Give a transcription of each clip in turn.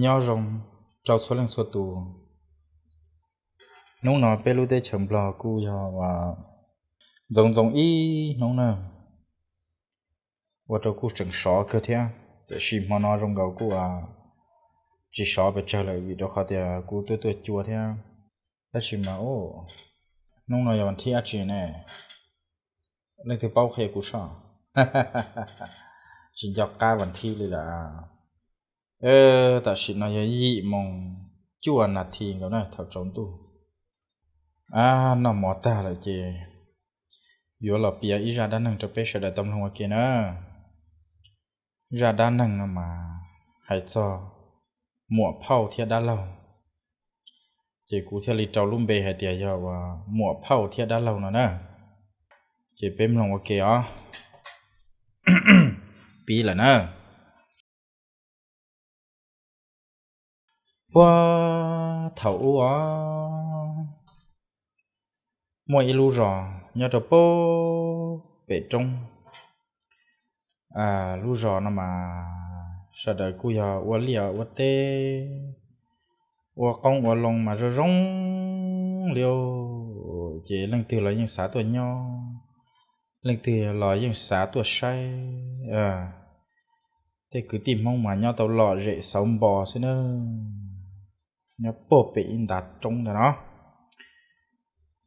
Nyob zoo rau txhua leej txhua tus. Hnub no peb lub teb chaws Nplog kuj yog ntxoov ntxoo ib hnub na, ua rau kuj tseem sov kawg thiab, tiam sis hmo no zoo nkaus kuj tsis sov pes tsawg lawm vim rau qhov tias kuv tuaj tuaj cua thiab. Tab sis mas hnub no yog vas thib dab tsi ne? Leej twg paub qhia kuv soj? Tsis nco qab vas thib li lawm. Tam sim no yog yim moos cuaj nas this nkaus na thaum tsaus ntuj. Noj mov tag lawm ces yuav los piav ib zaj dab neeg rau peb sawv daws tau mloog ua ke na. Zaj dab neeg no mas hais txog muam phauj thiab dab laug, ces kuv thiaj li rau lub npe hais tias yog uas muam phauj thiab dab laug no na. Ces peb mloog ua ke os. Pib lawm na. Puag thaum ub os, muaj ib lub zos nyob rau puag pem roob. Lub zos no mas sawv daws kuj yog ua liaj ua teb, ua qoob ua loo mas zoo zoo li, ces leej twg los yeej xav tuaj nyob, leej twg los yeej xav tuaj saib. Tej kwv tij Hmoob mas nyob tau lom zem xauv npo xwb na, nyob puag pem ib ntav roob ntawd no.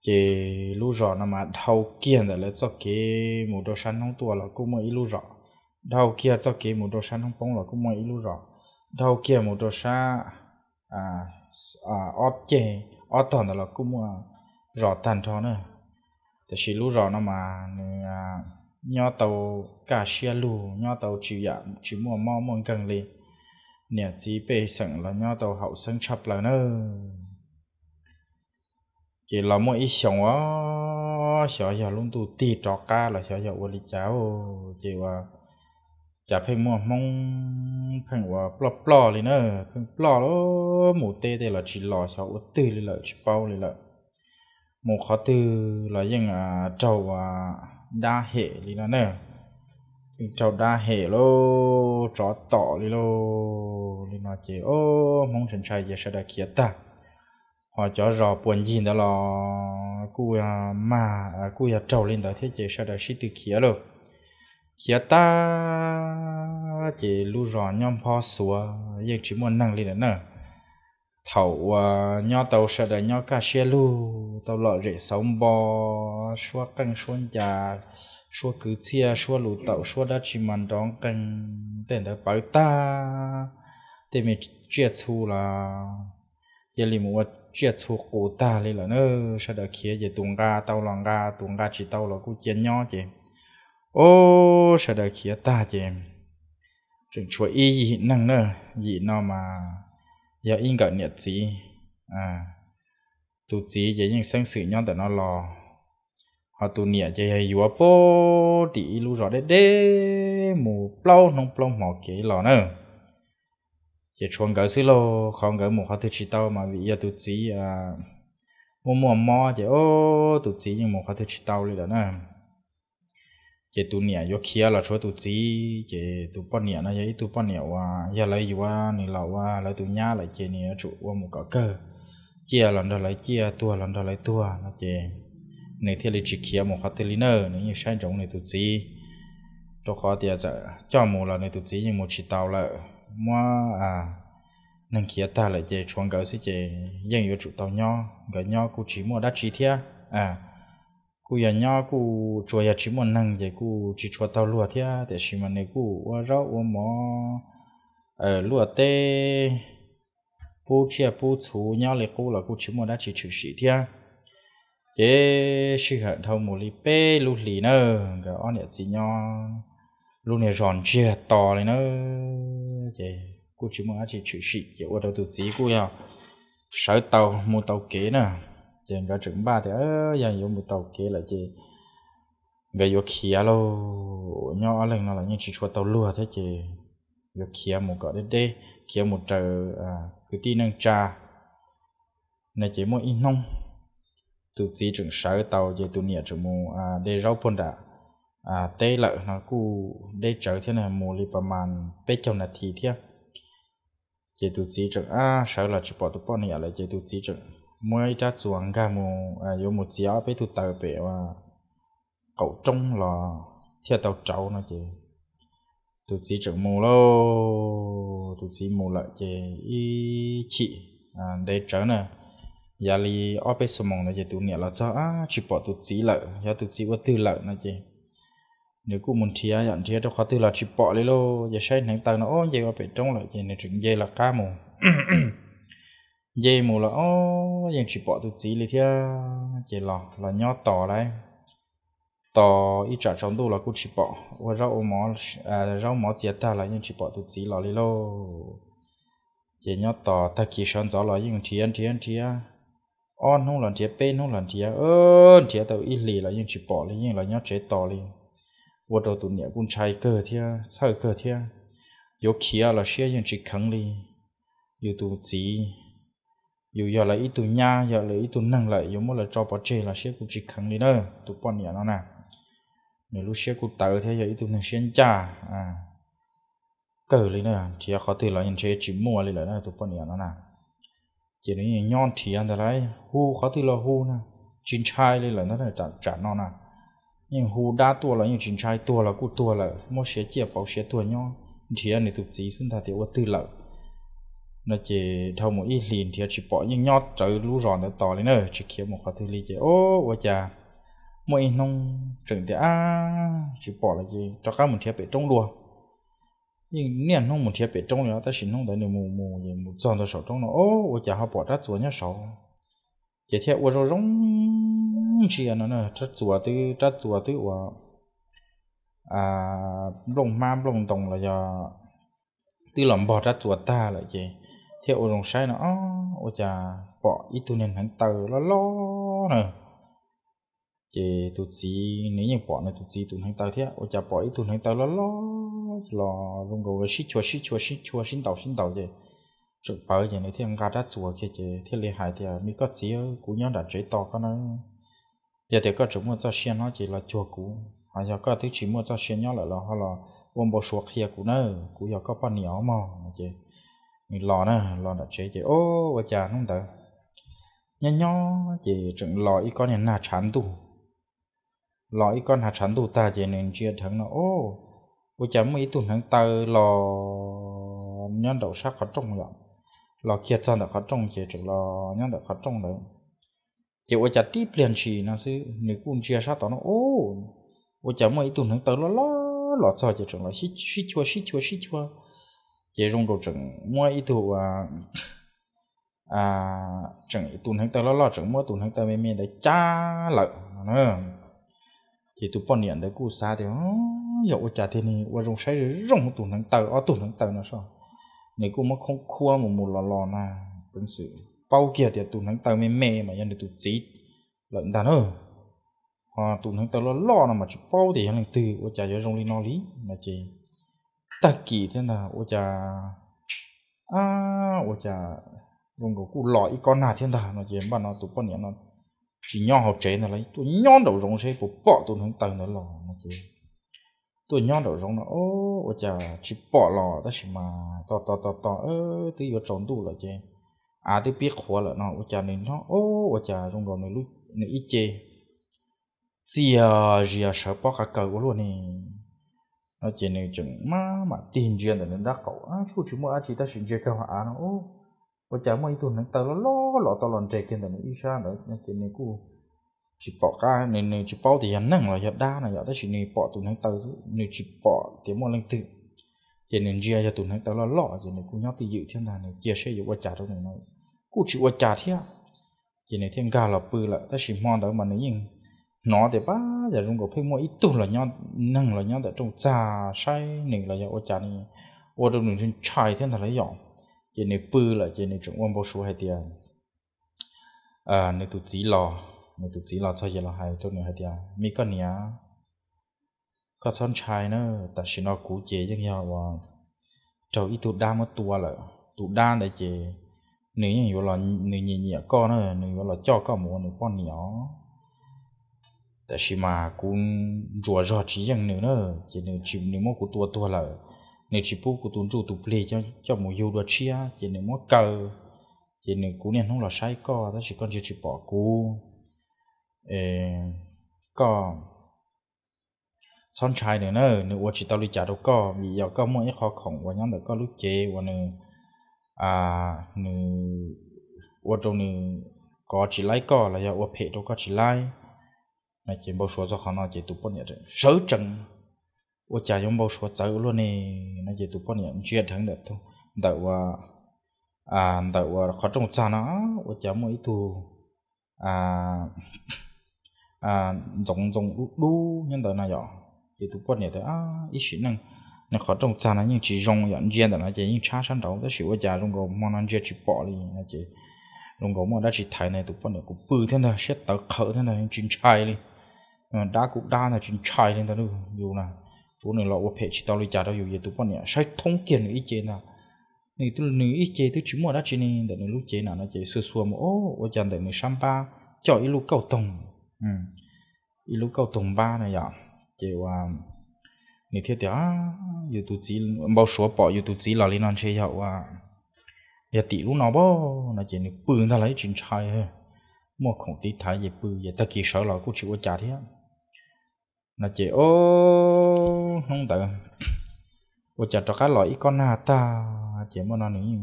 Ces lub zos no mas dhau kiag ntawm lawv txoj kev mus rau sab hnub tuaj los kuj muaj ib lub zos, dhau kiag txoj kev mus rau sab hnub poob los kuj muaj ib lub zos, dhau kiag mus rau sab ob ceg ob tog ntawd los kuj muaj zos tag nrho na. Tiam sis lub zos no mas nws nyob tau kaj siab lug, nyob tau tsis yam tsis muaj mob muaj nkeeg li. Niam txiv pej xeem los nyob tau haum xeeb tshaj plaws na. Ces los muaj ib xyoos os, xyov yog lub ntuj tig rov qab los xyov yog ua li cas, ces ua cas pheej muaj Hmoob pheej ua ploj ploj li na, pheej ploj mus teb tej los tsis los, xyov ua twg li lawm tsis paub li lawm. Mus qhov twg los yeej raug ua dab hem li no na, yeej raug dab hem lauj, tsov tom li lauj. Li no ces Hmoob ntshai ntshai ces sawv daws khiav tag. Ho cov zos puag ncig ntawd los kuj mag kuj yog raug li ntawd thiab ces sawv daws sib tw khiav lauj. Khiav tag ces lub zos nyob nphob xuav yeej tsis muaj neeg li lawm na. Thaum uas nyob tau sawv daws nyob kaj siab lug tau lom zem xauv npo, suab qeej suab ncas, suab kwv txhiaj suab lus taum suab dab tsi mas nrov nqeeg, tej ntawd pawv tag, tej me tsiaj txhu los cia li mus ua tsiaj txhu qus tag li lawm na. Sawv daws khiav ces tus nqa tau los nqa, tus nqa tsis tau los kuj cia nyob ces, ob, sawv daws khiav tag ces tseem tshuav ib yim neeg na. Yim no mas yog ib nkawm niam txiv. Tus txiv ces yeej xeeb xwm nyob ntawm no los, ho tus niam ces yog yuav puag tim ib lub zos deb deb mus plaub hnub plaub hmo kev los na. Ces tshuav nkawd xwb lauj, qhov nkawd mus qhov twg tsis tau mas vim yog tus txiv muaj muaj mob ces ob, tus txiv yeej mus qhov twg tsis tau li lawm na. Ces tus niam yuav khiav los tshuav tus txiv, ces tus poj niam no yog ib tug poj niam uas yog lawv yuav nws los ua lawv tus nyab lawm ces nws yuav tsum ua mus kom kawg, ciaj los nrog lawv ciaj, tuag los nrog lawv tuag no ces nws thiaj li tsis khiav mus qhov twg li na, nws yeej saib ntsoov nws tus txiv. Rau qhov tias txawm coj mus los nws tus txiv yeej mus tsis tau lawm, muab neeg khiav tag lawm ces tshuav nkawd xwb ces yeej yuav tsum tau nyob, nkawd nyob kuj tsis muaj dab tsi thiab. Kuj yog nyob kuj tsuas yog tsis muaj neeg ces kuj tsis tshua tau luag thiab, tiam sis mas nws kuj ua zaub ua mov, luaj teb, pub tsiaj pub txhu, nyob li qub los kuj tsis muaj dab tsi tshwm sim thiab. Ces sij hawm dhau mus li peb lub hlis na, nkawd ob niam txiv nyob lub niag zos ntsiag to li na, ces kuj tsis muaj dab tsi tshwm sim ces ua rau tus txiv kuj yog sawv tau mus tau kev na. Ces nkawd tseem npaj tias yog yuav mus tau kev lawm ces nkawd yuav khiav lauj, nyob ob leeg no los yeej tsis tshua tau luag thiab ces yuav khiav mus kom deb deb, khiav mus raws kwv tij neej tsa no. Ces muaj ib hnub tus txiv tseem sawv tau ces tus niam tseem mus de zaub puag nram teb lawm no, kuj deb tsawv thiab na, mus li pas mas peb caug nas this thiab. Ces tus txiv tseem ab sawv los tsis pom tus poj niam lawm ces tus txiv tseem muab ib rab txuas nkag mus yuav mus txiav ob peb tug taws pem qaum roob los thiaj tau rauv no ces tus txiv tseem mus lauj. Tus txiv mus lawm ces ib chim ntev tsawv na, yav li ob peb xuab moos ntawd ces tus niam los txog ab tsis pom tus txiv lawm, yog tus txiv ua twg lawm no ces nws kuj mus nrhiav yom, nrhiav rau qhov twg los tsis pom li lauj. Ces saib hneev taw no ob nce ua pem roob lawm ces nws tseem nce lawv qab mus. Nce mus los ob yeej tsis pom tus txiv li thiab ces los los nyob tos lauj. Tos ib tsam tsaus ntuj los kuj tsis pom, ua zaub ua mov, zaub mov txias tag los yeej tsis pom tus txiv los li lauj. Ces nyob tos tag kis sawv ntxov los yeej nrhiav nrhiav nrhiav, ob hnub los nrhiav, peb hnub los nrhiav, nrhiav tau ib hlis los yeej tsis pom li, yeej los nyob tsev tos li. Ua rau tus niam kuj ntshai kawg thiab txhawj kawg thiab, yuav khiav los siab yeej tsis kheev li. Yus tus txiv, yus yog lawv ib tug nyab, yog lawv ib tug neeg lawm, yuav muab lawv tso pov tseg los siab kuj tsis kheev li na. Tus poj niam no na, nws lub siab kuj tawv thiab yog ib tug neeg siab ncaj kawg li na, nrhiav qhov twg los ntshe tsis muaj li lawm na tus poj niam no na. Ces nws yeej nyob nrhiav ntawd lauj, hu qhov twg los hu na, tsis ntshai li lawm ntag. Tsam no na, yeej hu dab tuaj los yeej tsis ntshai, tuag los kuj tuag lawm, muab siav ciaj pauv siav tuag nyob nrhiav nws tus txiv xwb ntag tias ua twg lawm no. Ces dhau mus ib hlis nrhiav tsis pom, yeej nyob rawv lub zos ntawd tos li na, tsis khiav mus qhov twg li. Ces o, ua cas muaj ib hnub tseem tias ab tsis pom lawm ces rov qab mus nrhiav pem roob dua. Yeej niaj hnub mus nrhiav pem roob li os, tab sis hnub ntawd nws mus mus mus txog ntawm saum roob no o, ua cas ho pom rab txuas nyob saud. Ces thiaj ua zoo zoo ntsia no, rab txuas twb, rab txuas twb ua nplooj hmab nplooj ntoo los yog twb los npog rab txuas tag lawm ces thiaj ua zoo saib no o, ua cas pom ib tug niag hneev taw loj loj na. Ces tus txiv nws yeej pom nws tus txiv tus hneev taw thiab, ua cas pom ib tug hneev taw loj loj los zoo nkaus sib chua sib chua sib chua sib ntaus sib ntaus ces tseem pawv ces nws thiaj nqa rab txuas kiag ces thiaj li hais tias, me koj txiv, kuv nyob nram tsev tos koj na. Yog tias koj tseem muaj txoj sia nyob ces los cuag kuv, ho yog koj twb tsis muaj txoj sia nyob lawm los ho los ua npau suav qhia kuv na, kuv yog koj poj niam os mog no. Ces nws los na, los nram tsev ces o, ua cas hnub ntawd nyob nyob ces tseem los ib kob niag nag tshav ntuj. Los ib kob nag tshav ntuj tag ces nws ntsia dheev no o, ua cas muaj ib tug hneev taw los nyob nraum sab qhov rooj yom, los kiag txog ntawm qhov rooj ces tseem los nyob ntawm qhov rooj ntawd. Ces ua cas tib pliag ntshis no xwb nws kuj ntsia sab tod no o, ua cas muaj ib tug hneev taw loj loj los txog ces tseem los sib chua sib chua sib chua, ces zoo nkaus tseem muab ib tug ua tseem tus hneev taw loj loj tseem muab tus hneev taw me me ntawd cab lawm no. Ces tus poj niam ntawd kuj xav tias, yog ua cas tiag, nws ua zoo saib zoo zoo tus hneev taw, ob tug hneev taw no so. Nws kuj muab khoob khuab mus mus los los na, peev xwm paub kiag tias tus hneev taw me me mas yog nws tus txiv lawm ntag na. Ho tus hneev taw loj loj no mas tsis paub tias yog leej twg, ua cas yuav zoo li no li no ces tag kis thiab ntag ua cas ua cas zoo nkaus kuj los ib kob nag thiab ntag no ces npaj no tus poj niam no tsis nyob hauv tsev ntag, tuaj nyob nraum zoov seb puas pom tus hneev taw ntawd los no ces tuaj nyob nraum zoov no o, ua cas tsis pom los tab sis mas tos tos tos tos twb yuav tsaus ntuj lawm ces av twb pib qhuav lawm no ua cas nws nyob o, ua cas zoo nkaus nws ib ce txias zias sawv pob qa kaws ua luaj ne no ces nws tseem maj mam tig ntsia ntawm nws dab qaum, kuj tsis muaj dab tsi tab sis ntsia kiag hauv av no ua cas muaj ib tug hneev taw loj loj los tau los nres kiag ntawm nws ib sab ntawd no ces nws kuj tsis pom qab, nws tsis paub tias yog neeg los yog dab no yom, tab sis nws pom tus hneev taw xwb, nws tsis pom tias muaj leej twg. Ces nws ntsia yog tus hneev taw loj loj ces nws kuj nyob twj ywm thiab ntag, nws cia seb yuav ua cas rau nws no kuj tsis ua cas thiab. Ces nws thiaj nkag los pw lawm, tab sis hmo ntawd mas nws yeej hnov tias pab yam zoo nkaus pheej muaj ib tug los nyob, neeg los nyob ntawm rooj txag saib nws los yog ua cas, nws ua rau nws ntshai thiab ntag lauj yom. Ces nws pw lawm ces nws tseem ua npau suav hais tias nws tus txiv los, nws tus txiv los txog ces los hais rau nws hais tias, me koj niam, koj txhob ntshai na, tam sim no kuv ces yeej yog uas raug ib tug dab muab tua lawm. Tus dab ntawd ces nws yeej yuav los, nws nyiam nyiam koj na, nws yuav los coj koj mus ua nws poj niam os. Tab sis mas kuv ntsuas zog tsis yeej nws na, ces nws tsis, nws muab kuv tua tuag lawm. nws tsis pub kuv tus ntsuj tus plig coj mus yug dua tshiab ces nws muab kaw, ces nws kuv niaj hnub los saib koj tab sis koj ntsia tsis pom kuv. Koj txhob ntshai nws na, nws ua tsis tau li cas rau koj vim yog koj muaj ib qho khoom uas nyob ntawm koj lub cev uas nws, nws ua rau nws kov tsis laib koj los yog ua phem rau koj tsis laib. No ces npau suav txog qhov no ces tus poj niam sawv tsees, ua cas yuav npau suav txawv ua luaj ne? No ces tus poj niam ntsia dheev ntawm, ntawm ua, ntawm ua qhov rooj txag no, ua cas muaj ib tug ntxoov ntxoo dub dub nyob ntawd no yom. Ces tus poj niam tias, ib sim neej, nws qhov rooj txag no yeej tsis zoo yom, ntsia ntawm no ces yeej tshab sab nraud tab sis ua cas zoo nkaus hmo no ntsia tsis pom li no ces zoo nkaus muaj dab tsi thaiv ntag. Tus poj niam kuj pw thiab ntag, siab tawv qhawv thiab ntag, tsis ntshai li. Dab kuj dab ntag, tsis ntshai li ntag, yus na, tsuav nws los ua phem tsis tau li cas rau yus ces tus poj niam saib thoob kiag nws ib ce ntag. Nws, nws ib ce twb tsis muaj dab tsi li ntawm nws lub cev na no ces xuas xuas mus, o, ua cas ntawm nws sab npab coj ib lub kauj toog, ib lub kauj toog npab na yom. Ces ua, nws thiaj tias, yus tus txiv, npau suav pom yus tus txiv los li no ntshe yog ua, yog tim lub no pab no ces nws pw ntag los yeej tsis ntshai, muaj khoom tiv thaiv ces pw ces tag kis sawv los kuj tsis ua cas thiab. No ces o, hnub ntawd ua cas rov qab los ib kob nag tag ces muaj no nws yeej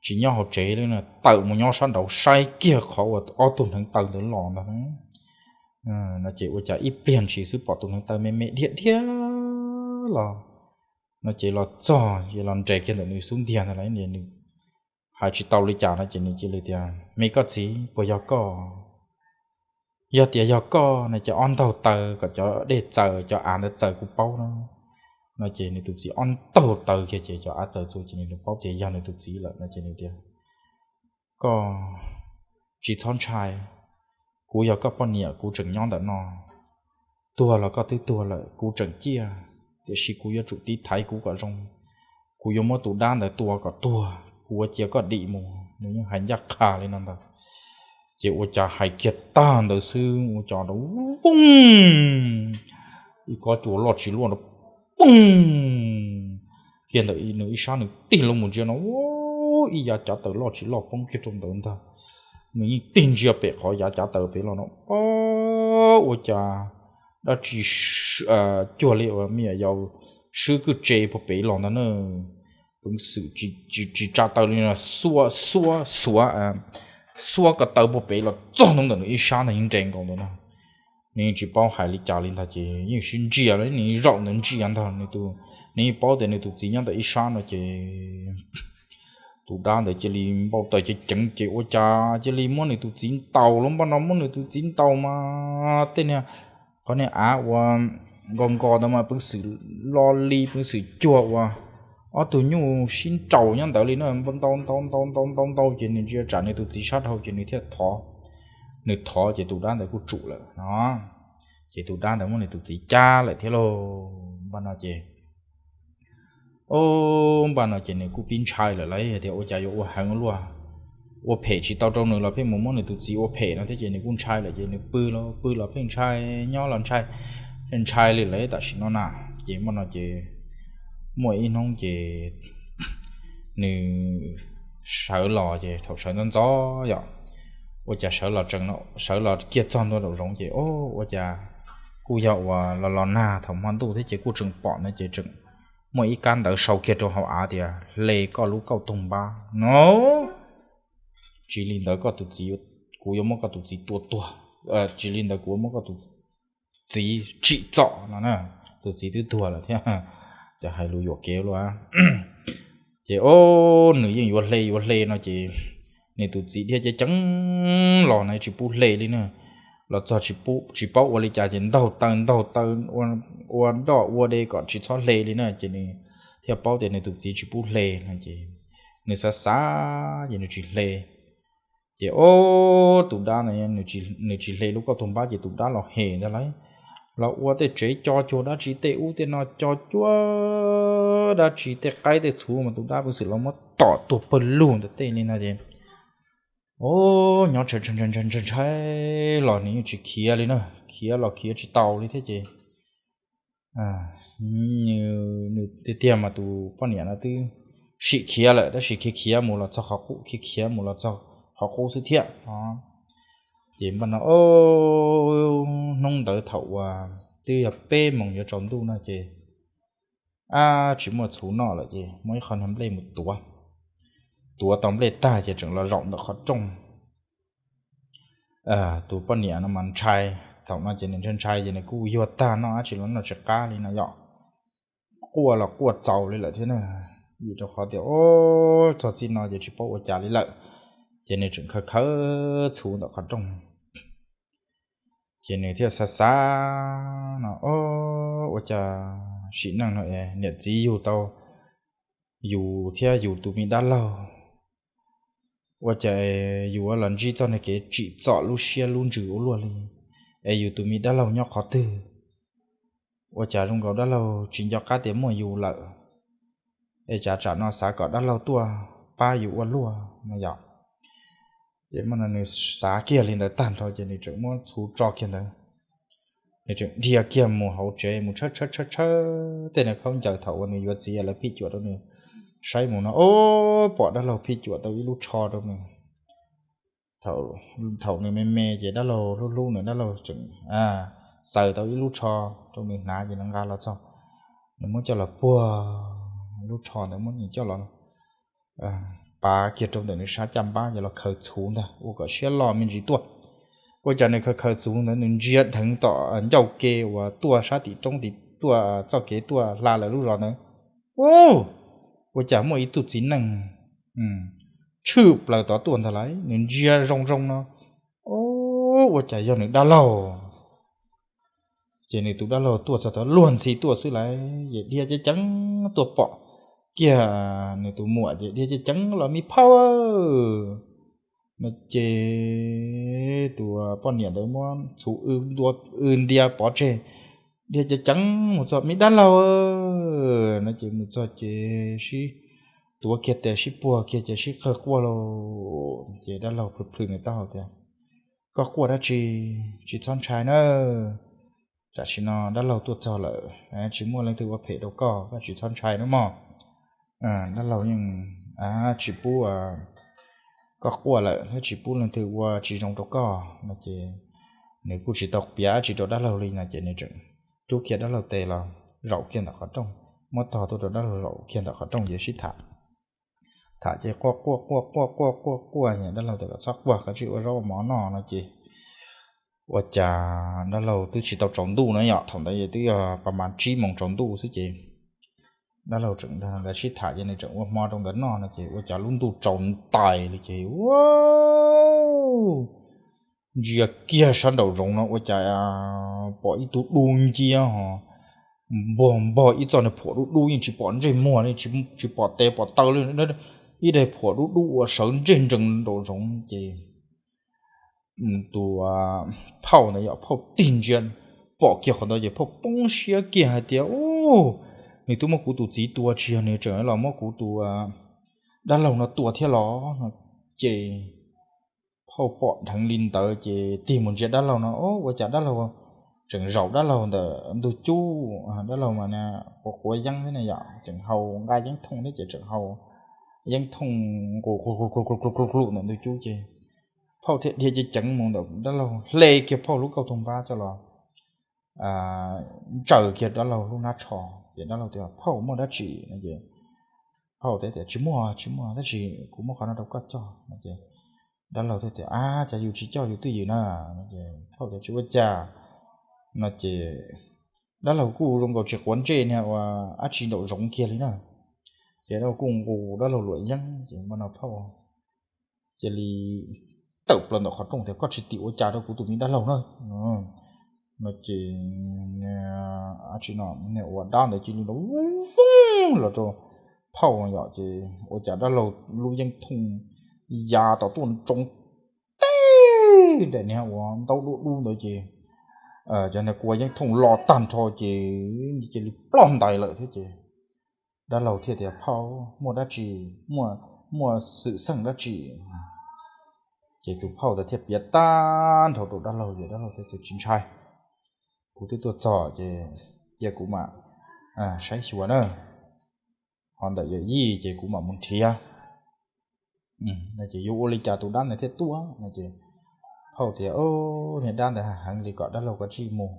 tsis nyob hauv tsev li no, tawm mus nyob sab nraud saib kiag qhov uas ob tug hneev taw ntawd los ntag. No ces ua cas ib pliag ntshis xwb pom tus hneev taw me me dhia dhia los, no ces los txog ces los nres kiag ntawm nws xub ntiag ntag lauj, nws hais tsis tau li cas no ces nws cia li tias, me koj txiv, puas yog koj? Yog tias yog koj no ces ob ntaug taw kom cov dej txaws, cov av ntawd txaws kuv paub no. No ces nws tus txiv ob ntaug taw kiag ces cov av txaws txuas ces nws paub tias yog nws tus txiv lawm no ces nws tias, koj tsis txhob ntshai, kuv yog koj poj niam kuv tseem nyob ntawm no, tuag los koj twb tuag lawm kuv tseem ciaj, tiam sis kuv yuav tsum tiv thaiv kuv kom zoo, kuv yuav muab tus dab ntawd tua kom tuag kuv ua cia koj dim mus. Nws yeej hais ncaj qha li no ntag. Ces ua cas hais kiag tag ntawd xwb ua cas rau vooj, ib kob cua loj tsis loj rau poog kiag ntawm nws ib sab, nws tig loo mus ntsia no ib yav cav taws loj tsis loj poob kiag rau ntawd ntag. Nws yeej tig ntsia pem qhov yav cav taws pem los no, o, ua cas dab tsi cuag li uas me nyuam yaus swb kwj tse puag pem los ntag na. Peev xwm tsis tsa taw li no, xuab xuab xuav, xuab ko taw puag pem los txog ntawm nws ib sab ntag, yeej nres nkaus ntawd na. Nws yeej tsis paub hais li cas li ntag ces yeej sib ntsia los nws zaum ntawd ntsia ntag, nws yeej paub tias nws tus txiv nyob ntawm ib sab no ces tus dab ntawd cia li npau taws ceev ceev ces ua cas cia li muab nws tus txiv ntaus los npaj no, muab nws tus txiv ntaus mas tej niag qhov niag av uas nkaus nkaus ntawd mas peev xwm lo li peev xwm cuag uas ob tug nyuj sib nraus nyob ntawd li na, npau ntau ntau ntau ntau ntau ntau ces nws ntsia tsam nws tus txiv sab dhau ces nws thiaj thov. Nws thov ces tus dab ntawd kuj tsum lawm no. Ces tus dab ntawd muab nws tus txiv cab lawm thiab lauj. Npaj no ces o, npaj no ces nws kuj pib ntshai lawm lauj, tias ua cas yuav ua heev luaj, ua phem tsis tau rau nws los pheej mus muab nws tus txiv ua phem no thiab ces nws kuj ntshai lawm ces nws pw los pw los pheej ntshai, nyob los ntshai, ntshai li lawm tam sim no na. Ces npaj no ces muaj ib hnub ces nws sawv los ces thaum sawv ntxov ntxov yom, ua cas sawv los tsees, sawv los kiag txog ntua nraum zoov ces o, ua cas kuj yog uas los los nag thaum hmo ntuj thiab ces kuj tseem pom no ces tseem muaj ib kab ntawv sau kiag rau hauv av tias hle koj lub kauj toog npab no, tsis li ntawd koj tus txiv, kuv yuav muab koj tus txiv tua tuag, tsis li ntawd kuv yuav muab koj tus txiv tsim txom no na. Tus txiv twb tuag lawm thiab, ces hais lus yuam kev luaj. Ces o, nws yeej yuav hle yuav hle no ces nws tus txiv dhia ceev ceev los na tsis pub hle li na. Los txog tsis paub ua li cas ces ntaug taw ntaug taw ua doj ua de kom tsis txhob hle li na ces nws thiaj paub tias nws tus txiv tsis pub hle no ces nws xav xav ces nws tsis hle. Ces o, tus dab no nws tsis hle lub kauj toog npab ces tus dab los hem ntag lauj, los ua tej tsev co cuag dab tsi tej ub tej no co cuag dab tsi tej qaib tej txhuv mas tus dab peev xwm los muab tom tuag pawg lug ntawm tej li no ces o, nyob ntshai ntshai los nws yeej tsis khiav li na, khiav los khiav tsis tau li thiab ces Nws tiag tiag mas tus poj niam no twb sim khiav lawm, tab sis khiav khiav mus los txog qhov qub, khiav khiav mus los txog qhov qub xwb thiab. Ces npaj no, hnub ntawd thaum uas twb yog peb moos yuav tsaus ntuj no ces, ab, tsis muaj txhuv noj lawm ces muab ib qho niag nplej mus tuav. Tuav tau nplej tag ces tseem los zaum ntawm qhov rooj. Tus poj niam no mas ntshai, thaum no ces nws ntshai ntshai ces nws kuj yuag tag, noj dab tsi los noj tsis qab li no yom. Quaj los quaj txaus li lawm thiab na, vim rau qhov tias, o, txog txij no ces tsis paub ua cas li lawm. Ces nws tseem khaws khaws txhuv ntawm qhov rooj. Ces nws thiaj xav xav no, o, ua cas sim neej no es niam txiv yug tau yus thiab yus tus me dab laug, ua cas yus los ntsib txoj niag kev tsim txom lub siab lub ntsws ua luaj li, es yus tus me dab laug nyob qhov twg? Ua cas zoo nkaus dab laug tsis nco qab tias muaj yus lawm, es cas tsam no xav kom dab laug tuaj pab yus ua luaj no yom. Ces mas nws xav kiag li ntawd tag nrho ces nws tseem muab txhuv tso kiag ntawd, nws tseem dhia kiag mus hauv tsev mus tshawb tshawb tshawb tshawb tej niag khaub ncaws thaum uas nws yuav txiv lawv phij cuam rau nws saib mus no, o, pom dab laug phij cuam tau ib lub tsho rau nws. Thaum nws me me ces dab laug hlub hlub nws, dab laug tseem xaws tau ib lub tsho rau nws hnav ces nws nqa los txog, nws muab coj los puag lub tsho ntawd, muab nws coj los pav kiag rau ntawm nws sab caj npab ces los khaws txhuv ntag ua kom siab loj me ntsis tuaj. Ua cas nws khaws khaws txhuv ntawd nws ntsia dheev tom ncauj ke uas tuaj sab tim roob tim tuaj txoj kev tuaj hla lawv lub zos ntawd, u, ua cas muaj ib tug txiv neej tshwm plaws tod tuaj ntag lauj. Nws ntsia zoo zoo no, o, ua cas yog nws dab laug. Ces nws tus dab laug tuaj txog tod luag ntxhi tuaj xwb lauj, ces dhia ceev ceev tuaj pom kiag nws tus muam ces dhia ceev ceev los, me phauj, no ces tus poj niam ntawd muab txhuv w ntia pov tseg, dhia ceev ceev mus txog, me dab laug, no ces mus txog ces sib tuav kiag tes sib puag kiag ces sib qawg quaj lauj. Ces dab laug plhws plhws nws taub hau tias, koj quaj dab tsi? Tsis txhob ntshai na, tam sim no dab laug tuaj txog lawm, tsis muaj leej twg ua phem rau koj, koj tsis txhob ntshai na mog. Dab laug yeej tsis pub koj quaj lawm thiab tsis pub leej twg ua tsis zoo rau koj no ces nws kuj tsis tau piav dab tsi rau dab laug li no ces nws tseem rub kiag dab laug tes los zaum kiag ntawm qhov rooj, muab tog tuaj rau dab laug zaum kiag ntawm qhov rooj ces sib tham. Tham ces quaj quaj quaj quaj quaj quaj quaj, dab laug tias kom txhob quaj, koj tsis ua zaub ua mov noj no ces ua cas dab laug twb tsis tau tsaus ntuj no yom, thaum ntawd twb yog pas mas tsib moos tsaus ntuj xwb ces dab laug tseem ntawd sib tham ces nws tseem ua hmo rau nkawd noj no ces ua cas lub ntuj tsaus ntais li ces ntsia kiag sab nraum zoov no ua cas pom ib tug dub nciab ho npog npog ib txoj niag phuam dub dub, yeej tsis pom ntsej muag li, tsis pom tes pom taw li, ib daim phuam dub dub uas sawv ntseg nrees nraum zoov ces tus phauj ntawd yog phauj tig ntsia pom kiag qhov ntawd ces phauj poob siab kiag hais tias, u, nws twb muab kuv tus txiv tua, tsis yog nws tseem los muab kuv tus dab laug no tua thiab los no ces phauj pom dheev li ntawd ces tig mus ntsia dab laug no, ua cas dab laug tseem zaum dab laug ntawm ntug cub, dab laug mas quav quav yeeb thiab na yom, tseem haus nqa yeeb thooj thiab ces tseem haus yeeb thooj nqus ntawm ntug cub ces phauj thiaj dhia ceev ceev mus ntawm dab laug, hle kiag phauj lub kauj toog npab coj los ntsaws kiag dab laug lub hnab tsho ces dab laug tias, phauj, muaj dab tsi no ces phauj teb tias, tsis muaj, tsis muaj dab tsi, kuv muab qhov no rau koj coj no ces dab laug thiaj tias, ab, cas yus tsis coj yus twj ywm na no ces phauj tias, tsis ua cas no ces dab laug kuj zoo nkaus tsis quav ntsej niag ua dab tsi nraum zoov kiag li na ces dab laug kuj nqus dab laug luam yeeb ces npaj no phauj cia li tawm plaws ntawm qhov rooj tias, koj tsis tim ua cas rau kuv tus me dab laug na no ces dab tsi no, niag ua dab ntawd cia li nrov voob los rau phauj yom ces ua cas dab laug lub yeeb thooj ya tom tuaj ntsoov teb daim niag ua ntaub dub dub ntawd ces cov niag kua yeeb thooj lo tag nrho ces cia li ploj ntais lawm thiab ces dab laug thiaj tias, phauj, muaj dab tsi, muaj xwm txheej dab tsi? Ces tus phauj ntawd thiaj piav tag nrho rau dab laug ces dab laug thiaj tias, tsis ntshai, kuv twb tuaj txog ces cia kuv mam saib xyuas na, ho ntawm yawm yij ces kuv mam mus nrhiav. Ces yuav ua li cas tus dab ntawd thiaj tuaj no ces phauj tias, Niag dab ntawd heev li, kom dab laug koj tsij mus,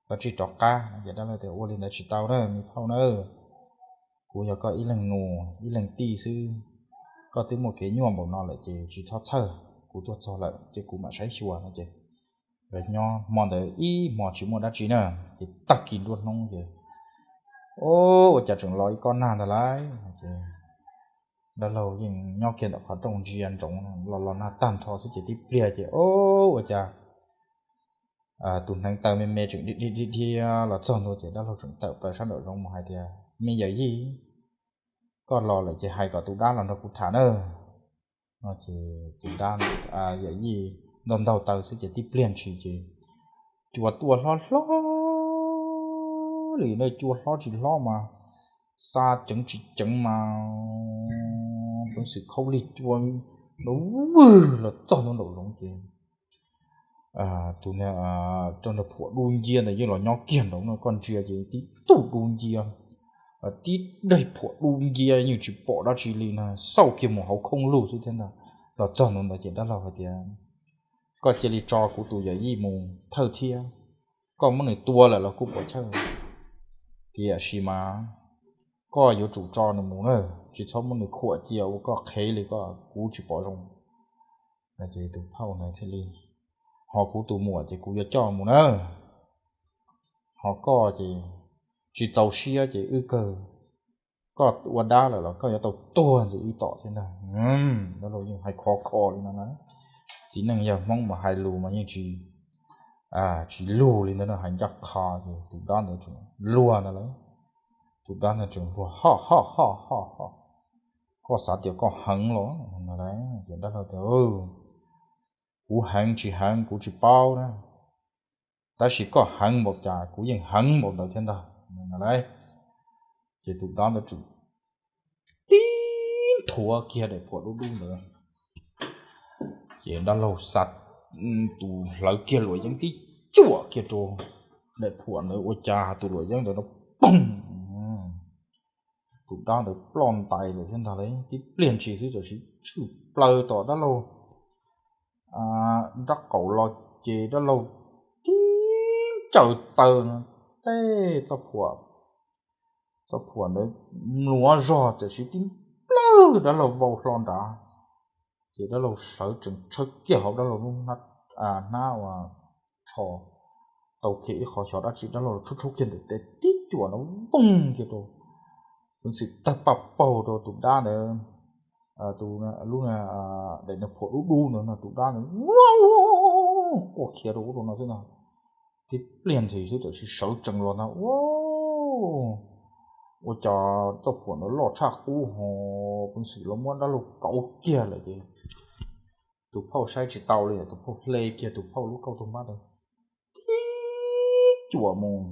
koj tsij rov qab no. Ces dab laug tias, Ua li ntawd tsis tau na me phauj na, kuv yog koj ib leeg nus ib leeg tij xwb, koj twb muaj kev nyuaj npaum no lawm ces tsis txhob txhawj, kuv tuaj txog lawm ces kuv mam saib xyuas no. Ces nkawd nyob hmo ntawd ib hmo tsis muaj dab tsi na, ces tag kis nruab hnub ces, o, ua cas tseem los ib kob nag ntag lauj. Ces dab laug yeej nyob kiag ntawm qhov rooj ntsia ntsoov los los nag tag nrho xwb ces tib pliag ces, o, ua cas tus hneev taw me me tseem dhia dhia dhia los txog ntua ces dab laug tseem tawm plaws sab nraum zoov mus hais tias, Me yawm yij, koj los lawm ces hais kom tus dab los nrog kuv tham na. Ces tus dab, yawm yij ntaug ntaug taw xwb ces tib pliag ntshis ces cua tuaj hlob hlob li na, cua hlob tsis hlob mas, xa ceev tsis ceev mas, peev xwm khaub lig cua nrov vwg los txog ntua nraum zoov ces tus rau nws phuam du ncia ntawd yeej los nyob kiag nraud no, koj ntsia ces tib tug du ncia, tib daim phuam du ncia yeej tsis pom dab tsi li na, xauj kiag mus hauv khooj lug xwb thiab ntag. Los txog ntua ntawd ces dab laug hais tias, Koj cia li tso kuv tus yawm yij mus thawj thiab, koj muab nws tua lawm los kuj pom chawj, tiam sis mas koj yuav tsum tso nws mus na, tsis txhob muab nws khuam cia ua koj qhev li, koj kuv tsis pom zoo. Ces tus phauj ntawd thiaj li, Ho kuv tus muam ces kuv yuav coj mus na, ho koj ces tsis txaus siab ces wb kawg, koj ua dab lawm los koj yuav tau tuag ntxiv ib tom thiab ntag. Dab laug yeej hais khov kho li no na, txiv neej yawg Hmoob mas hais lus mas yeej tsis, tsis lug li ntawd no, hais ncaj qha ces tus dab ntawd tseem luag ntag lauj. Tus dab ntawd tseem luag, Ho ho ho ho ho, koj xav tias koj heev los? Ces dab laug tias, Kuv heev tsis heev kuv tsis paub na, tab sis koj heev npaum cas kuv yeej heev npaum ntawd thiab ntag. Ces tus dab ntawd tseem tib nthuav kiag daim phuam dub dub ntawd, ces dab laug xa tus hlawv kiag luam yeeb tib cuam kiag rau daim phuam ntawd, ua cas tus luam yeeb ntawd no poog, tus dab ntawd ploj ntais lawm thiab ntag lauj. Tib pliag ntshis xwb tam sim tshwm plaws tom dab laug nrab qaum los, ces dab laug tib ncaws taw no, tej txoj phuam, txoj phuam ntawd mluav zog tam sim tib plawg dab laug vau hlo nrad, ces dab laug sawv tsees tshawb kiag hauv dab laug lub hnab uas tsho, tau kiag ib qho xyov dab tsi, dab laug tshub tshub kiag ntawm tes tib cuam no voog kiag rau, peev xwm tawg paj paug rau tus dab ntawd, tus lub daim phuam dub dub ntawd no, tus dab ntawd quaj khiav rau ub rau no xwb ntag. Tib pliag ntshis xwb tam sim sawv tsees los ntag, ua, ua cas txoj phuam ntawd loj tshaj qub ho peev xwm los muab dab laug kauv kiag lawm ces tus phauj saib tsis tau li, tus phauj hle kiag tus phauj lub kauj toog pab ntawd tib cuam mus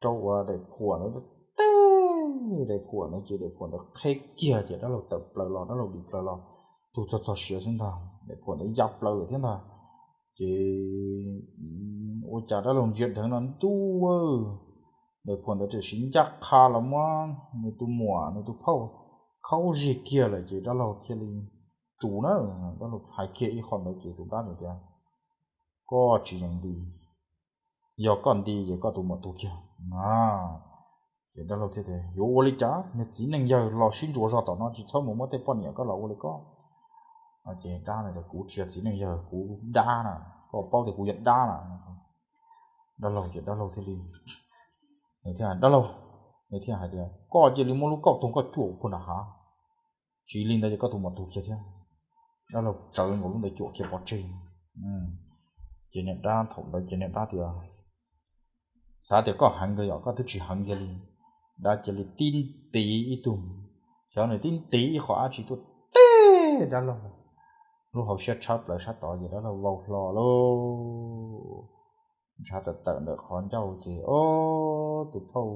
rau uas daim phuam ntawd, teb daim phuam ntawd ces daim phuam ntawd qheb kiag ces dab laug tawm plaws los, dab laug dim plaws los, tus txog txog siav xwb ntag, daim phuam ntawd ya plaws lawm thiab ntag. Ces ua cas dab laug ntsia dheev no ntuj, daim phuam ntawd tam sim ncaj qha los muab nws tus muam nws tus phauj khaub zig kiag lawm ces dab laug thiaj li tsus na. Dab laug hais kiag ib qho ntawd ces tus dab ntawd tias, Koj tsis yeem nti, yog koj nti ces koj tus muam tuag kiag. Ces dab laug thiaj tias, Yuav ua li cas, niag txiv neej yawg los sib ntsuas zog tom no, tsis txhob mus muab tej poj niam koj los ua li koj. Ces dab ntawd tias, Kuv tsis yog txiv neej yawg, kuv dab na, koj paub tias kuv yog dab na. Dab laug ces dab laug thiaj li, nws thiaj, dab laug, nws thiaj hais tias, Koj cia li muab lub kauj toog koj cuam puag nram hav, tsis li ntawd ces koj tus muam tuag kiag thiab. Dab laug tsawv nkaus lub ntawd cuam kiag pov tseg. Ces niag dab thaum ntawd ces niag dab tias, Xav tias koj heev kawg yom, koj twb tsis heev kiag li. Dab cia li tib ntiv ib tug, xyov nws tib ntiv ib qho dab tsi tuaj teb dab laug, lub hauv siab tshab plaws sab tod ces dab laug vau hlo lauj. Ntshav tawm tawm ntawm qhov ncauj ces, o, tus phauj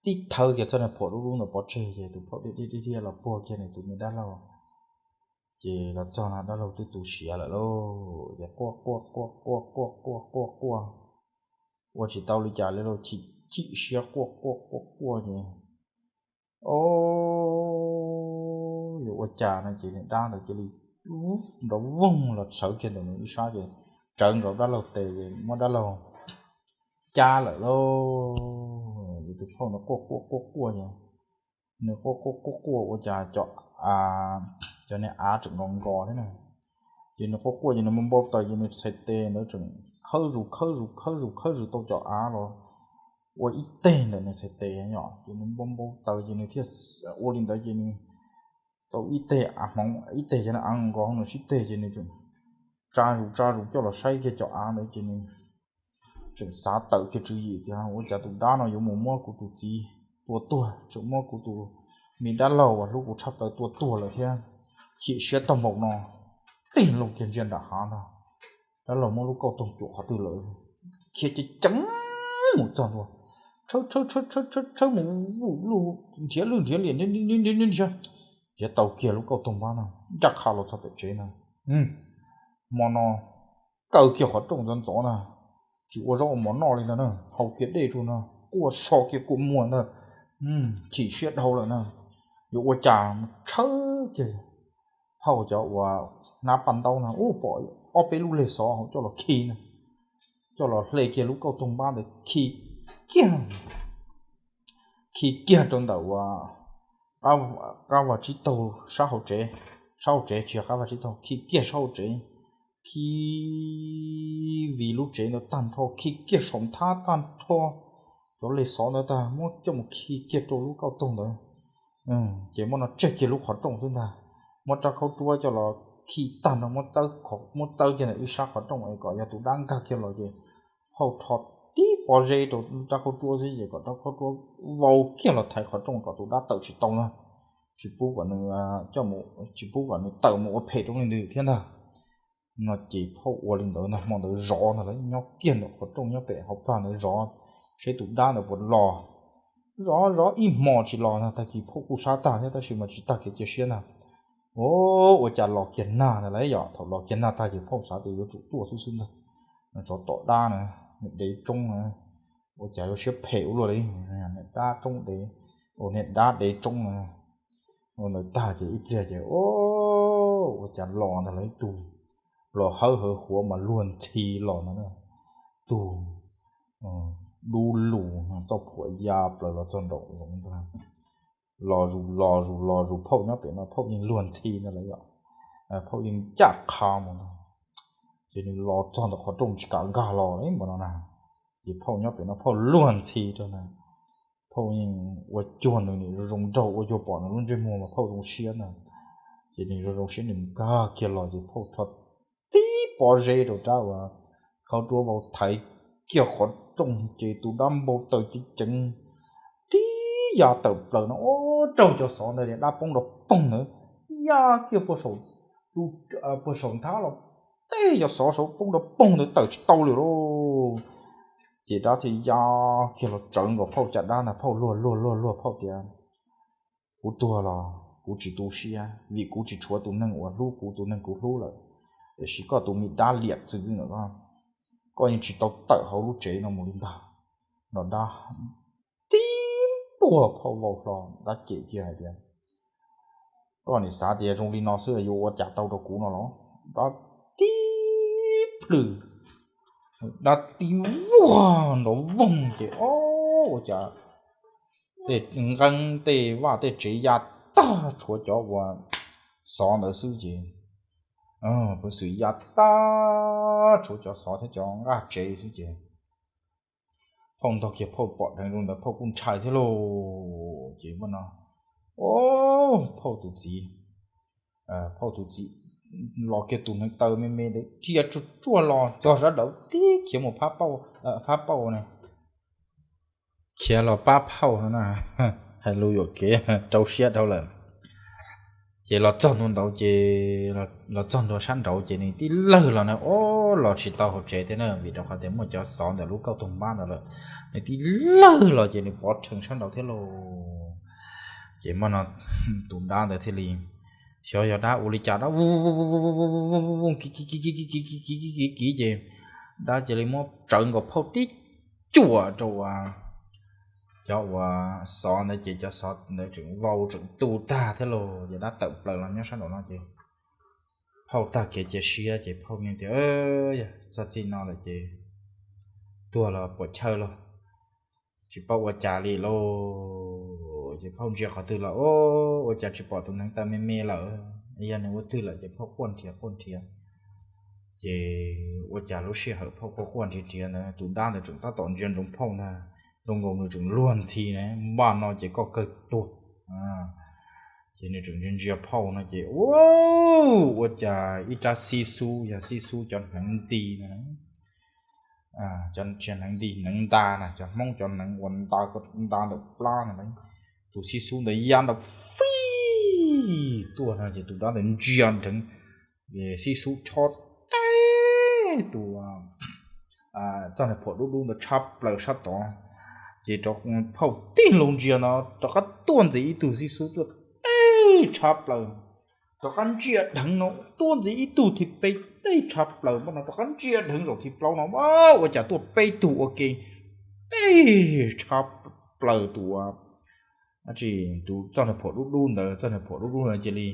tib thawb kiag txoj niag phuam dub dub ntawd pov tseg ces tus phauj dhia dhia dhia los puag kiag nws tus me dab laug. Ces los txog no dab laug twb tu siav lawm lauj, ces quaj quaj quaj quaj quaj quaj quaj quaj, ua tsis tau li cas li lauj, chim chim siab quaj quaj quaj quaj ces, o, yuav ua cas no ces niag dab ntawd cia li nrov voog los sawv kiag ntawm nws ib sab ces tsawv nkaus dab laug tes ces muab dab laug cab lawm lauj. Ces tus phauj ntawd quaj quaj quaj quaj ces nws quaj quaj quaj quaj ua cas cov, cov niag av tseem nkaus nkos thiab na. Ces nws quaj quaj ces nws npau taws ces nws txhais tes ntawd tseem khawb zus khawb zus khawb zus khawb zus tau cov av los ua ib teg ntawm nws txhais tes yom, ces nws npau npau taws ces nws thiaj ua li ntawd ces nws tau ib teg av hmoov ib teg cov av nkaus nkaus nws sib teg ces nws tseem tsa zus tsa zus coj los saib kiag cov av ntawd ces nws tseem xav tawm kiag tswv yim tias ua cas tus dab no yuav mus muab kuv tus txiv tua tuag, tseem muab kuv tus me dab laug uas hlub kuv tshaj plaws tua tuag lawm thiab. Chim siab tag npaum no, tig loo kiag ntsia nram hav ntag, dab laug muab lub kauj toog cuam qhov twg lawm. Khiav ceev ceev mus txog ntua, tshawb tshawb tshawb tshawb tshawb mus vwm lub nrhiav lwj nrhiav liam nrhiav nrhiav tau kiag lub kauj toog npab ntag, ncaj qha los txog pem tsev ntag. Hmo no kaw kiag qhov rooj ntxov ntxov ntag, tsis ua zaub ua mov noj li ntag na, haus kiag dej rau ntag, quaj so kiag kua muag ntag, chim siab dhau lawm na. Yuav ua cas mus tshawb kiag phauj cov uas hnab paj ntaub na, ub, pom ob peb lub leg xov hauv coj los khi na, coj los hle kiag lub kauj toog npab ntawd khi kiag, khi kiag rau ntawm uas qab vaj tsib taug sab hauv tsev, sab hauv tsev tsis yog qab vaj tsib taug, khi kiag sab hauv tsev, khi vij lub tsev ntawd tag nrho, khi kiag saum nthab tag nrho, cov leg xov ntawd tag muab coj mus khi kiag rau lub kauj toog ntawd. Ces muab no tseg kiag lub qhov rooj xwb ntag, muab rab khaub ruab coj los khi tag nrho, muab txawb kiag ntawm ib sab qhov rooj es kom yog tus dab nkag kiag los ces phauj rho tib pob zeb rau rab khaub ruab xwb ces kom rab khaub ruab vau kiag los thaiv qhov rooj kom tus dab tawm tsis tau na, tsis pub kom nws, tsis pub kom nws tawm mus ua phem rau leej twg thiab ntag. No ces phauj ua li ntawd ntag, hmo ntawd zov ntag, lawv nyob kiag ntawm qhov rooj nyob pem hauv plag ntawd zov seb tus dab ntawd puas los. Zov zov ib hmos tsis los ntag, tag kis phauj kuj sab tag thiab tab sis mas tsis tag kev cia siab ntag. Ua cas los kiag nag ntag lauj, yog thaum los kiag nag tag ces phauj xav tias yuav tsum tuaj xwb xwb ntag. Tsov tom dab na, nws dev roob na, ua cas yuav siab phem ua luaj li, niag dab roob dev, niag dab dev roob na. Ua ntawd tag ces ib pliag ces ua cas los ntag lauj, ib tug los hawb hawv huav mas luag ntxhi los ntag, tug dub lug txoj phuam ya plaws los txog nraum zoov ntag. Los zus los zus los zus phauj nyob pem no phauj yeej luag ntxhi ntag lauj, yog phauj yeej ncaj qha mus ntag. Ces nws los txog ntawm qhov rooj tsis kam nkag los li npaum no na, ces phauj nyob pem no phauj luag ntxhi rau ntag. Phauj yeej ua cuag nws, nws zoo zoo nraug ua cuag pom nws lub ntsej muag mas phauj zoo siab ntag. Ces nws zoo zoo siab nws nkag kiag los ces phauj rho tib pob zeb rau rab uas khaub ruab vau thaiv kiag qhov rooj ces tus dab npau taws ceev ceev tib ya tawm plaws no, ub, raug cov xov ntawd ces dab poob nrov poog ntawd, ya kiag puag saum nthab los, tej cov xov saud poob nrov poog ntawd tawm tsis tau li lauj. Ces dab thiaj ya kiag los tsawv nkaus phauj caj dab ntag, phauj luag luag luag luag phauj tias, kuv tuag los kuv tsis tu siab vim kuv tsis tshuav tus neeg uas hlub kuv, tus neeg kuv hlub lawm, tiam sis koj tus me dab liam txwv ntawm koj, koj yeej tsis tau tawm hauv lub tsev no mus li ntag. No dab tib npuag phauj vau hlo, dab cem kiag hais tias, koj nim xav tias zoo li no xwb yuav ua cas tau rau kuv no los? Dab tib plhws, dab tib vuag nrov voog ces ob, ua cas tej nqeeb tej vaj tej tsev ya tag, tshuav cov uas xov ntawd xwb ces, peev xwm ya tag tshuav cov xov thiab cov nqaj tsev xwb ces phauj ntog kiag phauj pom dheev rau ntawd phauj kuj ntshai thiab lauj. Ces muaj no, o, phauj tus txiv, phauj tus txiv los kiag tus hneev taw me me ntawd ria tsuag tsuag los txog sab daud tib khiav mus phab pauj na, khiav los pab phauj no na, hais lus yuam kev rau siab dhau lawm. Ces los txog ntua ntawd ces, los txog ntua sab nraud ces nws tib lawg los na, o, los tsis tau hauv tsev thiab na vim rau qhov tias muaj cov xov ntawm lub kauj toog npab ntawd lawm. Nws tib lawg los ces nws pov rhees sab nraud thiab lauj. Ces muaj no, tus dab ntawd thiaj li, xyov yog dab ua li cas dab kiv kiv kiv kiv kiv kiv kiv kiv kiv kiv kiv ces dab cia li muab tsawv nkaus phauj tib cuam rau uas cov uas xov ntawd ces cov xov ntawd tseem vau tseem tu tag thiab lauj. Ces dab tawm plaws los nyob sab nraum no ces phauj tag kev cia siab ces phauj ne tias, Yog txog txij no lawm ces tuag los puam chawj lauj, tsis paub ua cas li lauj. Ces phauj ntsia qhov twg los ua cas tsis pom tus neev taw me me lawm. Yog nws ua twg lawm ces phauj quaj nrhiav quaj nrhiav. Ces ua cas lub sij hawm phauj quaj quaj nrhiav nrhiav ntawd tus dab ntawd tseem tab tom ntsia ntsoov phauj ntag, zoo nkaus nws tseem luag ntxhi na, npaj no ces koj kawg tuag. Ces nws tseem ntsia ntsia phauj no ces ua cas ib rab xib xub, yog xib xub cov hneev nti no, cov hneev nti hneev nta na, cov Hmoob cov hneev uas nta nta ntawm plab no, tus xib xub ntawd yab nrov fij tuaj no ces tus dab ntawd ntsia dheev, xib xub chob teb tus txoj niag phuam dub dub ntawd tshab plaws sab tod. Ces rov phauj tig loo ntsia no rov qab tuaj ntxiv ib tug xib xub tuaj teb tshab plaws, rov qab ntsia dheev no tuaj ntxiv ib tug thib peb teb tshab plaws, npaj no rov qab ntsia dheev zaum thib plaub no ua cas tuaj peb tug ua ke teb tshab plaws tus ua, tus txoj niag phuam dub dub ntawd, txoj niag phuam dub dub ntawd cia li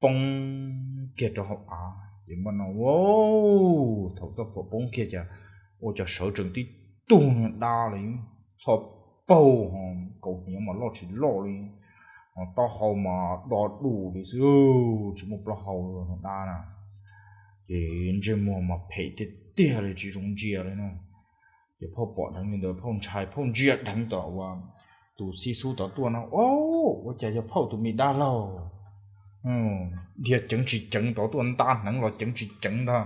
poob kiag rau hauv av. Ces npaj no thaum txoj phuam poob kiag cas ua cas sawv tsees tib tug niag dab li, txho paug, kaus hniav mas loj tsis loj li, ho taub hau mas do du li xwb, tsis muaj plaub hau dab na. Ces ntsej muag mas phem tiag tiag li tsis zoo ntsia li na. Ces phauj pom dheev li ntawd phauj ntshai phauj ntsia dheev tom uas tus xib xub tod tuaj no, ua cas yog phauj tus me dab laug dhia ceev tsis ceev tod tuaj, nta hneev los ceev tsis ceev ntag,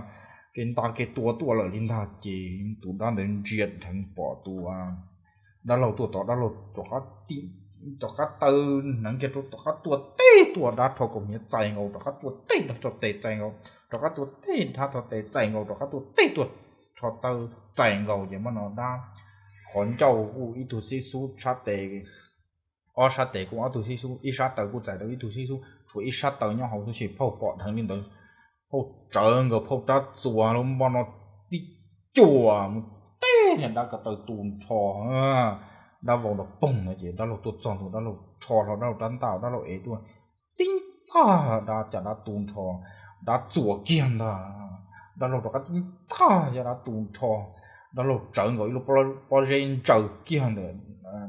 kev nta kev tua tuaj lawm li ntag. Ces tus dab ntawd ntsia dheev pom tus dab laug tuaj tod, dab laug rov qab taw hneev kiag rau tom qab tua teb tuaj, dab rho kaus hniav txais nkaus rov qab tua teb, dab rho tes txais nkaus rov qab tua teb, dab rho tes txais nkaus rov qab tua teb tuaj, rho taw txais nkaus. Ces npaj no dab qhov ncauj kuj ib tug xib xub sab tes, ob sab tes kuj ob tug xib xub, ib sab taw kuj txais tau ib tug xib xub, tshuav ib sab taw nyob hauv xwb. Ces phauj pom dheev li ntawd, phauj tsawv nkaus phauj rab txuas lub npaj no tib cuam mus teb niag dab ko taw tu nrho, dab vau nrov poog na. Ces dab laug tuaj txog ntua dab laug rho hlo dab laug rab ntaj, dab laug ev tuaj tib ntaj, dab cas dab tu nrho, dab txuas kiag ntag. Dab laug rov qab tib ntaj, yog dab tu nrho, dab laug tsawv nkaus ib lub pob zeb ntsaws kiag ntawm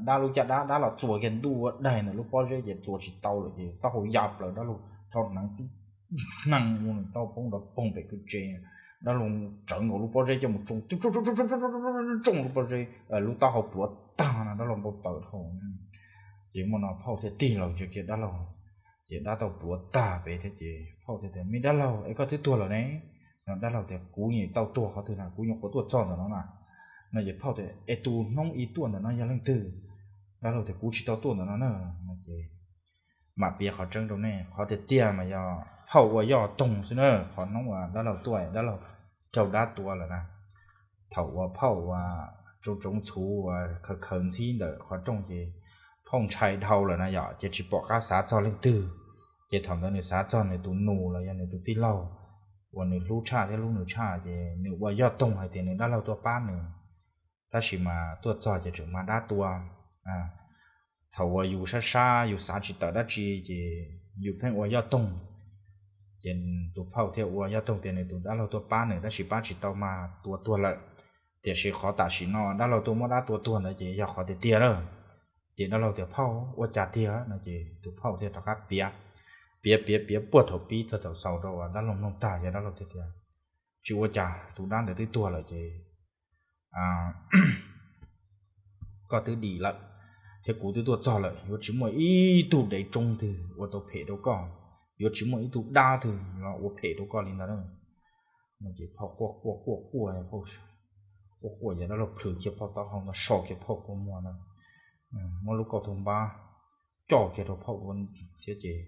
dab lub caj dab, dab los txuas kiag ntuj ua daig ntawm lub pob zeb ces txuas tsis tau lawm ces taub hau ya plaws, dab laug rho hneev tib hneev ua nws taub hau poob nrov poog pem kwj tse. Dab laug tsawv nkaus lub pob zeb coj mus tsoo, tsoo lub pob zeb, lub taub hau pluav tag no dab laug npau taws dhau. Ces muaj no phauj thiaj tig los ntsia kiag dab laug, ces dab tau pluav tag pem thiab ces phauj thiaj tias, Me dab laug, es koj twb tuag lawm ne? No dab laug tias, Kuv yeej tau tuag qhov twg na, kuv nyuam qhuav tuaj txog ntawm no na. No ces phauj tias, Es tus hnub i tuaj ntawm no yog leej twg? Dab laug tias, Kuv tsis tau tuaj ntawm no na. No ces mam piav qhov tseeb rau nej, qhov tiag tiag mas yog phauj ua yoj toog xwb na. Qhov hnub uas dab laug tuaj, dab laug raug dab tua lawm na. Thaum uas phauj uas tsoov tsoov txhuv uas khaws khaws ntxhib ntawm qhov rooj ces phauj ntshai dhau lawm na yom, ces tsis pom qab xav txog leej twg. Ces thaum ntawd nws xav txog nws tus nus los yog nws tus tij laug uas nws hlub tshaj thiab hlub nws tshaj, ces nws ua yoj toog hais tias nws dab laug tuaj pab nws, tab sis mas tuaj txog ces tseem mag dab tua. Thaum uas yus sab sab yus xav tsis tawm dab tsi ces yus pheej ua yoj toog. Ces tus phauj thiaj ua yoj toog tias nws tus dab laug tuaj pab nws tab sis pab tsis tau mas tua tuag lawm. Tiam sis qhov tam sim no dab laug tuaj muab dab tua tuag ntawd ces yog qhov tiag tiag lawm. Ces dab laug tias, Phauj, ua cas tiag? No ces tus phauj thiaj rov qab piav, piav piav piav puag thaum pib txog thaum xaus rau uas dab laug mloog tag, yog dab laug thiaj tias, Tsis ua cas, tus dab ntawd twb tuag lawm ces koj twb dim lawm, thiab kuv twb tuaj txog lawm, yuav tsis muaj ib tug dev tsoob twg ua tau phem rau koj, yuav tsis muaj ib tug dab twg los ua phem rau koj li ntawd na. No ces phauj quaj quaj quaj quaj, quaj quaj ces dab laug plhws kiag phauj taub hau ntawd, so kiag phauj kua muag ntawd, muab lub kauj tus npab coj kiag rau phauj thiab ces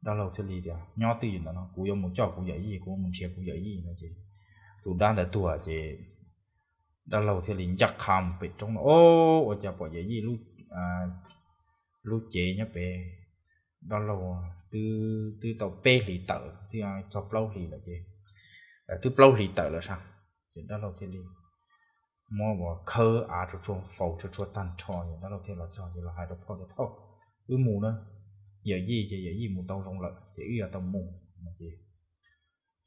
dab laug thiaj li tias, Nyob twj ywm ntawm no, kuv yuav mus coj kuv yawm yij, kuv yuav mus nrhiav kuv yawm yij. No ces tus dab ntawd tuag ces dab laug thiaj li ncaj qha mus pem roob no, o, ua cas pom yawm yij lub cev nyob pem, dab laug twb, twb tau peb hlis tawm, twb txog plaub hlis lawm ces, twb plaub hlis tawm lawm sas. Ces dab laug thiaj li muab ua khawb av tsuag tsuag, faus tsuag tsuag tag nrho. Ces dab laug thiaj los txog ces los hais rau phauj tias, Phauj, wb mus na, yawm yij ces yawm yij mus tau zoo lawm ces wb yuav tau mus no. Ces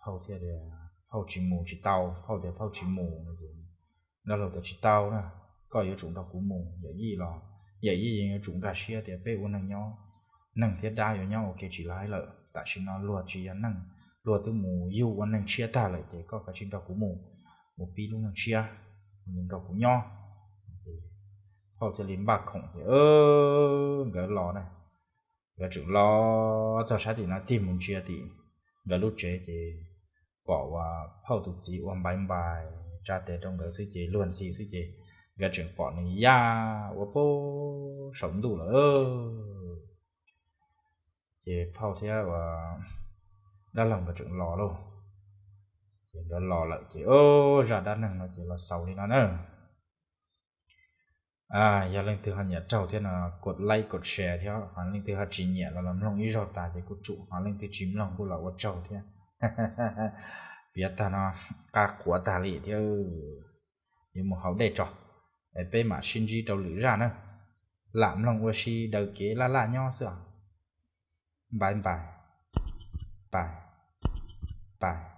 phauj thiaj tias, Phauj tsis mus tsis tau. Phauj tias phauj tsis mus no ces dab laug tias, Tsis tau na, koj yuav tsum nrog kuv mus. Yawm yij los yawm yij yeej yuav tsum nkag siab tias peb ua neeg nyob, neeg thiab dab yuav nyob ua ke tsis laib lawm. Tam sim no luag tsis yog neeg, luag twb mus yug ua neeg tshiab tag lawm ces koj kav tsij nrog kuv mus, mus pib lub neej tshiab, mus nrog kuv nyob. Phauj thiaj li npaj khoom ces nkawd los na, nkawd tseem los txog sab tim no tig mus ntsia tim nkawd lub tsev ces pom uas phauj tus txiv ua npaiv npais tsa tes rau nkawd xwb ces luag ntxhi xwb ces nkawd tseem pom nws ya ua puag saum ntuj lawm. Ces phauj thiab uas dab laug nkawd tseem los lauj. Ces nkawd los lawm ces zaj dab neeg no ces los xaus li no na. Yog leej twg ho nyiam raug thiab no, kos like kos share thiab, ho leej twg ho tsis nyiam los los mloog ib zaug tas ces kuj tsum, ho leej twg tsis mloog kuj los ua tsaug thiab. Piav tag no qab qhuav tag li thiab, yuav mus haus dej tso, es peb mam sib ntsib rau lwm zaj na. Lam mloog ua si daws kev laj laj nyob xwb os. Npais npais, npais, npais.